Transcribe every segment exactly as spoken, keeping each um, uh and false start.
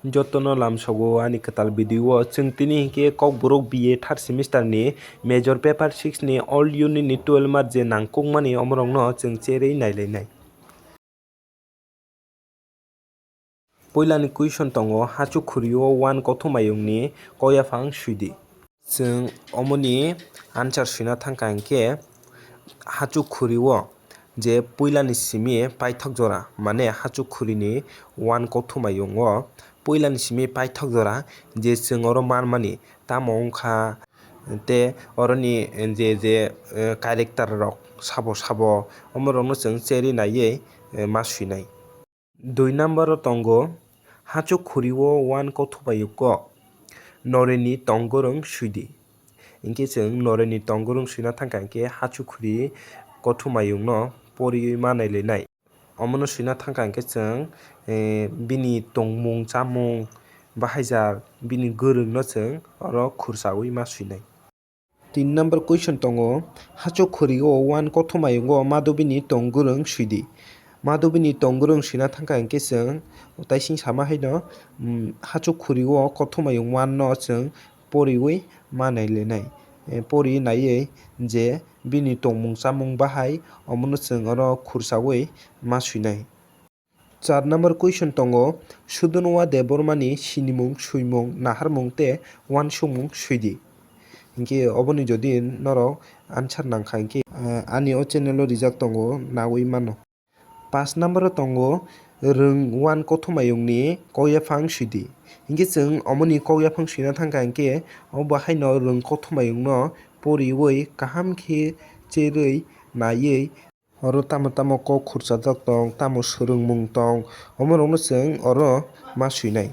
Jotono lamsogo ani kwtal video o. Chwng tini hinkhe Kokborok B A third semester ni major paper six ni all unit ni twelve mark je nangkukmani omorokno chwng cherwi nailainai. Puilani question tongo, hachuk khuri o one kothoma yungni kok yaphang swidi. Chwng omoni answer swina thangkha hinkhe, hachuk khuri o je puilani simi paithak jora, mane hachuk khuri ni one kothoma yung o puilani simi paithak jora je chwng oro manmani, tamo wngkha tei oroni je je, eh, character rok sabo sabo, omorokno chwng cherwi naiwi, eh, ma swinai. Dui number o tongo, hachuk khuri o one kothoma yungo noreni tong gwrwng swidi. Hinkhe chwng noreni tong gwrwng swina thangkha hinkhe hachuk khuri kothoma yungno poriwi ma nailainai. Omono swina thangkha hinkhe chwng, eh, bini tongmung chamung bahaijar bini gwrwngno chwng oro khursawi ma swinai. Tin number question tongo, hachuk khuri o one kothoma yungo madubini tong gwrwng swidi. Madubini tong gwrwng swina thangkha hinkhe chwng taising sama haino, mm, hachuk khuri o kothoma yung one no chwng poriwi ma nailainai. Eh, pori naiwi je bini tongmung chamung bahai, omono chwng oro khursawi ma swinai. Char number question tongo, Sudunwa Debbarmani sinimung, swimung, naharmung tei uansukmung swidi. Hinkhe oboni jodi norok answer nangkha hinkhe, eh, ani o channel o rijak tongo, nawi mano. Paanch number o tongo, rwng one kothoma yungni kok yaphang swidi. Hinkhe chwng omoni kok yaphang swina thangkha hinkhe, obo haino rwng kothoma yungno poriwi kaham khe cherwi naiwi, oro tamo tamo kok khurchajak tong, tamo swrwngmung tong, omorokno chwng oro ma swinai.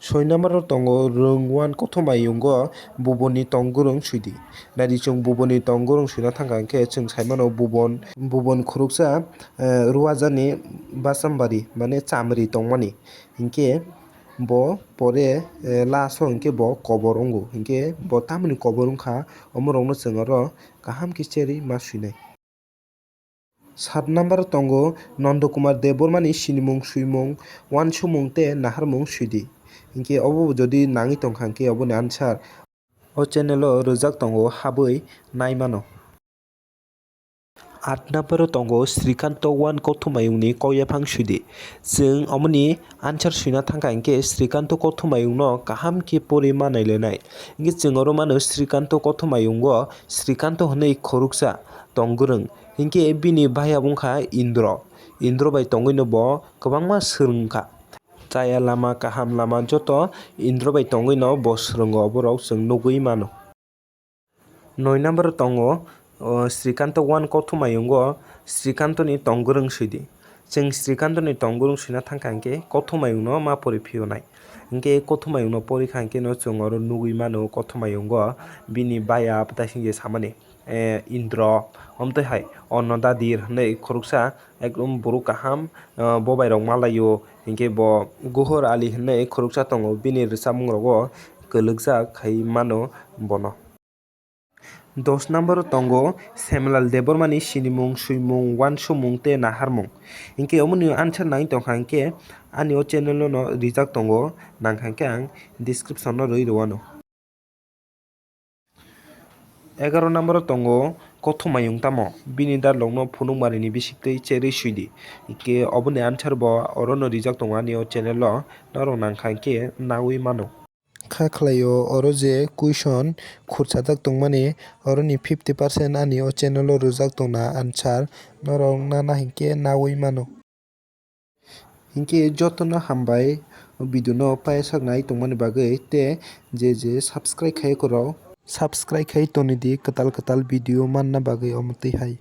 Soi number o tongo, rwng one kothoma yungo buboni tong gwrwng swidi. Naidi chwng buboni tong gwrwng swina thangkha hinkhe chwng saimano bubon, bubon khoroksa, eh, Ruajani Basambari mane chamri tongmani. Hinkhe bo pore, eh, last o hinkhe bo kobor wngo. Hinkhe bo tamoni kobor wngkha, omorokno chwng oro kaham khe cherwi ma swinai. Sat number o tongo Nondo Kumar Debbarmani sinimung, swimung, uansukmung tei naharmung swidi. Hinkhe obo jodi nangwi tongkha hinkhe oboni answer o channel o rwjak tongo, habwi nai mano. Aat number o tongo Srikanto one kothoma yungni kok yaphang swidi. Chwng omoni answer swina thangkha hinkhe Srikanto kothoma yungno kaham khe pori ma nailainai. Hinkhe chwng oro mano Srikanto kothoma yungo Srikanto hwnwi khoroksa tong gwrwng. Hinkhe bini baiya wngkha Indro. Indro bai tongwino bo kwbangma swrwng wngkha. Chaya lama, kaham lama joto Indro bai tongwino bo swrwngo, oborok chwng nugwi mano. Noi number o tongo, o, Srikanto one kothoma yungo Srikantoni tong gwrwng swidi. Chwng Srikantoni tong gwrwng swina thangkha hinkhe kothoma yungno ma pori phiyonai. Hinkhe kothoma yungno pori kha hinkhe no chwng oro nugwi mano kothoma yungo bini baiya bwtaising je samani, eh, Indro, omtwi hai Onno Dadir hwnwi khoroksa ekdom borok kaham, eh, bobai rok malaio, hinkhe bo Gohor Ali hwnwi khoroksa tongo, bini rwchapmung rogo kwlwkjak khai mano bono. Dos number o tongo Semlal Debbarmani sinimung, swimung, uansukmung tei naharmung. Hinkhe omoni answer nai tongkha hinkhe ani o channel o no rijak tongo, nangkha hinkhe ang description o rwi rwano. Egaroh number o tongo kothoma yung tamo, bini dalrokno phunukmarini bisik twi cherwi swidi. Hinkhe oboni answer bo orono rijak tongo ani o channel o, norok nangkha hinkhe nawi mano. Kha khlaio, oro je question khurchajak tongmani, oroni fifty percent ani o channel o rwjak tongna answer, norok nana hinkhe nawi mano. Hinkhe jotono hambai o video no payasak nai tongmani bagwi, tei je je subscribe khai kwrwk, subscribe khai tonidi kwtal kwtal video manna bagwi omo twi hai.